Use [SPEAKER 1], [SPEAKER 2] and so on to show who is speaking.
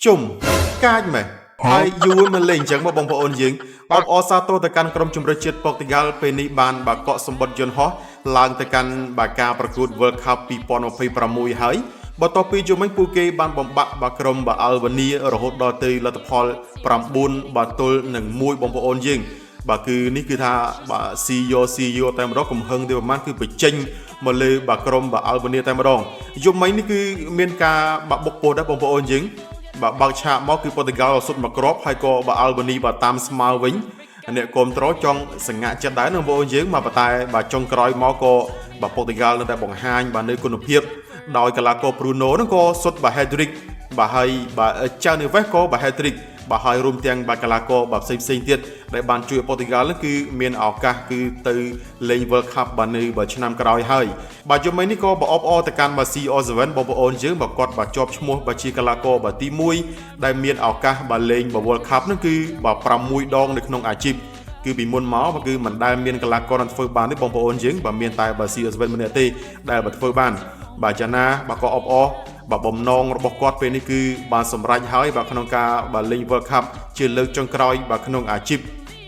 [SPEAKER 1] ជុំកាចម៉េះហើយយូរមិនលេងអញ្ចឹងមកបងប្អូនយើងអបអរសាទរទៅកាន់ក្រុមជម្រើសជាតិប៉ូទុយហ្គាល់ពេលនេះបានបាកកសម្បត្តិយន្តហោះឡើងទៅកាន់បាការប្រកួត World Cup 2026ហើយបន្ទាប់ពីជុំវិញពួកគេបានបំបាក់បាក្រុមបាអាល់បានីរហូតដល់ទៅលទ្ធផល9បាទល់នឹង1បងប្អូនយើងបាទគឺនេះគឺថាបាទស៊ីយោស៊ីយោតែម្ដងកំហឹងទេប្រហែលគឺបញ្ចេញមកលើបាទក្រុមបាទអាល់បានីតែម្ដងយប់មិញនេះគឺមានការបាទបុកពោះដែរបងប្អូនយើងបាទបើកឆាកមកគឺប៉ូទុយហ្គាល់សុទ្ធមកគ្រាប់ហើយក៏បាទអាល់បានីបាទតាមស្មើវិញអ្នកគាំទ្រចង់សង្ហាចិត្តដែរនឹងបងប្អូនយើងបាទប៉ុន្តែបាទចុងក្រោយមកក៏បាទប៉ូទុយហ្គាល់នៅតែបង្ហាញបាទនៅគុណភាពដោយកីឡាករ Bruno ហ្នឹងក៏សុទ្ធបាទ hat-trick បាទហើយបាទចៅនីវេសក៏បាទ hat-trick បាទហើយរួមទាំងបាទកីឡាករបាទផ្សេងផ្សេងទៀតដែលបានជួយប៉ូទុយហ្គាល់ហ្នឹងគឺមានឱកាសគឺទៅលេង World Cup បាទនៅបាទឆ្នាំក្រោយហើយបាទយប់មិញនេះក៏បាទអបអរទៅកាន់បាទ CR7 បងប្អូនយើងបាទគាត់បាទជាប់ឈ្មោះបាទជាកីឡាករបាទទី1ដែលមានឱកាសបាទលេងបាទ World Cup ហ្នឹងគឺបាទ6ដងនៅក្នុងអាជីពគឺពីមុនមកគឺមិនដែលមានកីឡាករនឹងធ្វើបានទេបងប្អូនយើងបាទមានតែបាទ CR7 ម្នាក់ទេដែលបាទធ្វើបានបាទចាណាបាទក៏អបអរបាទបំណងរបស់គាត់ពេលនេះគឺបានសម្រេចហើយបាទក្នុងការបាទលេង World Cup ជាលើកចុងក្រោយបាទក្នុងអាជីព